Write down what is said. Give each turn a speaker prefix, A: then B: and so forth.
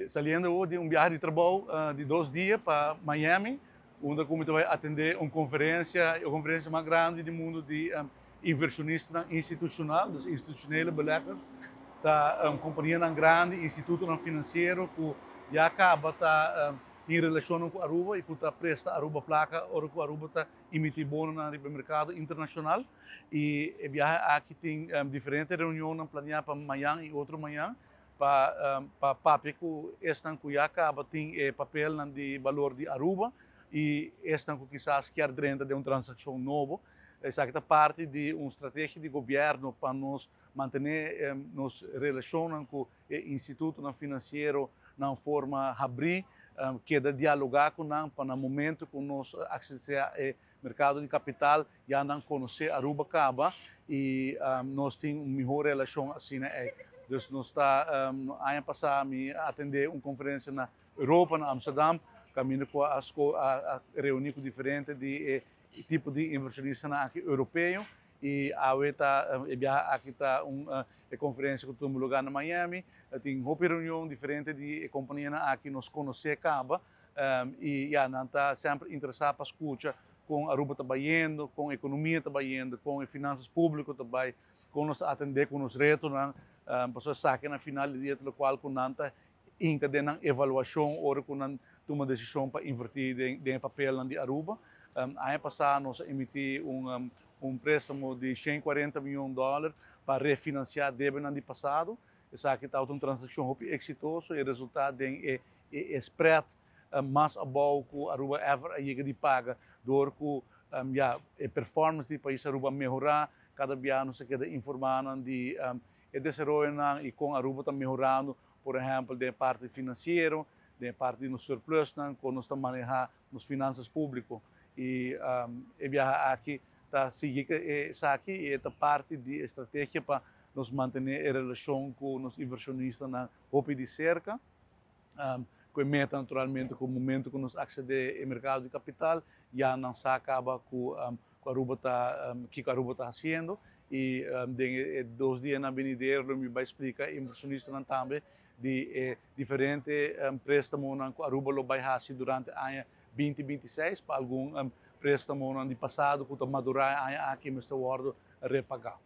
A: Saliendo di un biahe di trabou di 2 dia pa Miami, unda cu mi ta bay atende un conferencia mas grandi di mundo di inversionista institucional, dus institutionele beleggers. Ta un compania grandi, instituto financiero cu ya caba ta den relacion cu Aruba y cu ta presta Aruba placa, ora cu Aruba ta emiti bono na mercado internacional. Y e biahe aki tin diferente reunion plania pa mañan y otro mañan pa papia cu esnan cu ya caba tin papel di balor di Aruba y esnan cu kisas kier drenta den un transaccion nobo. Esaki ta parti di un strategia di gobierno pa nos mantene nos relacion cu e instituto financiero na forma habri, keda dialoga cu nan pa na momento cu nos accedi e mercado di capital ya nan conoce Aruba caba y nos tin un miho relacion asina. Dus nos ta aña pasa mi a atende un conferencia na Europa, na Amsterdam, caminda cu a reuni cu diferente di tipo di inversionista aki europeo y awe ta aki ta un conferencia cu ta tuma luga na Miami. Tin hopi reunion diferente di compania aki nos conoce caba y ya nan ta semper interesa pa scucha con Aruba ta bayendo, con economia ta bayendo, con finanzas publico ta bay, con nos atende cu nos reto nan, pa saca na final di dia locual cu nan ta encadena evaluacion ora cu nan tuma decision pa inverti den papel di Aruba. Aña pasa nos a emiti un prestamo di 140 miyon di dollar pa refinancia debe di pasado. Esaki ta un transaccion hopi exitoso y resultado den e spread mas abou cu Aruba ever a yega di paga, door cu ja, e performance di pais Aruba mehora. Cada dia nos keda informa di e desaroyo y con Aruba ta mehorando, por ehempel, di parti financiero, di parti di surplus, con nos ta maneha nos finanzas publico. Y e biahe aki ta sigui esaki y ta parti di strategia pa nos mantene e relacion cu nos inversionistanan hopi di cerca. Cu meta naturalmente cu momento cu nos accedi na mercado di capital, ya nan sa caba cu Aruba ta kico Aruba ta haciendo y den 2 dia na venidero mi bay splica inversionistanan tambe di diferente prestamo cu Aruba lo bay haci durante aña 2026 pa algun prestamo di pasado cu ta madura aña aki mester wordo repaga.